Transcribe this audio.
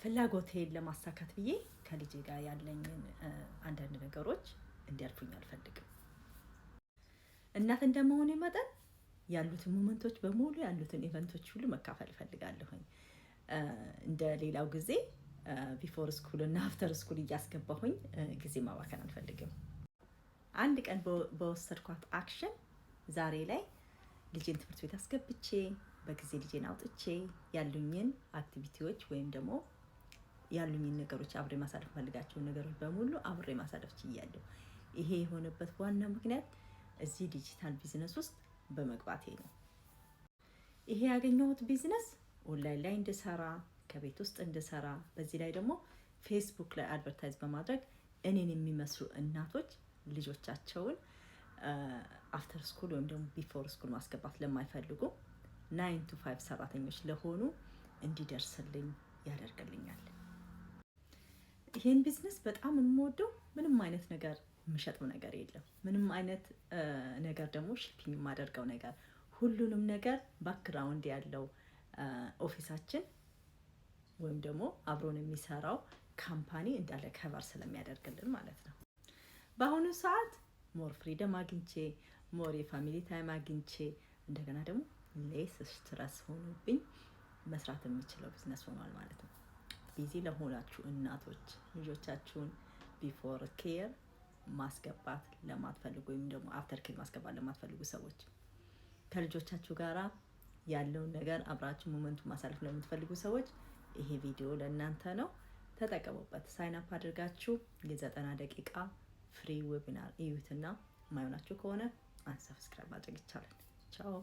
ፍላጎቴን ለማሳካት ብዬ ከልጄ ጋር ያለኝን አንዳንድ ነገሮች እንዲያልፉኝ አልፈልግም። እናት እንደመሆኔ መጠን ያሉትን moment ኦች በሙሉ፣ ያሉትን event ኦች ሁሉ መካፈል እፈልጋለሁኝ። እንደ ሌላው ጊዜ before school እና after school እያስገባሁኝ ጊዜ ማባከን አልፈልግም። አንድ ቀን በወሰድኳት action ዛሬ ላይ ልጄን ትምህርት ቤት አስገብቼ፣ በጊዜ ልጄን አውጥቼ፣ ያሉኝን activity ዎች ወይም ደግሞ ያሉኝን ነገሮች፣ አብሬ ማሳለፍ የምፈልጋቸውን ነገሮች በሙሉ አብሬ ማሳለፍ ችያለሁ። ይሄ የሆነበት ዋና ምክንያት እዚህ digital business ውስጥ በመግባቴ ነው። ይሄ ያገኘሁት business online ላይ እንድሰራ፣ ከቤት ውስጥ እንድሰራ፣ በዚህ ላይ ደግሞ ፌስቡክ ላይ advertise በማድረግ እኔን የሚመስሉ እናቶች ልጆቻቸውን after school ወይም ደግሞ before school ማስገባት ለማይፈልጉ፣ 9 to 5 ሰራተኞች ለሆኑ እንዲደርስልኝ ያደርግልኛል። ይሄን ቢዝነስ በጣም የምወደው ምንም አይነት ነገር የምሸጠው ነገር የለም። ምንም አይነት ነገር ደግሞ shipping የማደርገው ነገር፣ ሁሉንም ነገር background ያለው office ኣችን ወይም ደግሞ አብሮን የሚሰራው company እንዳለ cover ስለሚያደርግልን ማለት ነው። በአሁኑ ሰዓት more freedom አግኝቼ፣ more የ family time አግኝቼ፣ እንደገና ደግሞ less stress ሆኖብኝ መስራት የምችለው ቢዝነስ ሆኗል ማለት ነው። Busy ለሆናችሁ እናቶች፣ ልጆቻችሁን before care ማስገባት ለማትፈልጉ ወይም ደግሞ after care ማስገባት ለማትፈልጉ ሰዎች፣ ከልጆቻችሁ ጋራ ያለውን ነገር አብራችሁ moment ኡ ማሳለፍ ለምትፈልጉ ሰዎች ይሄ ቪዲዮ ለእናንተ ነው። ተጠቀሙበት። Sign up አድርጋችሁ የ90 ደቂቃ free webinar እዩትና ማይሆናችሁ ከሆነ unsubscribe ማድረግ ይቻላል። ቻው።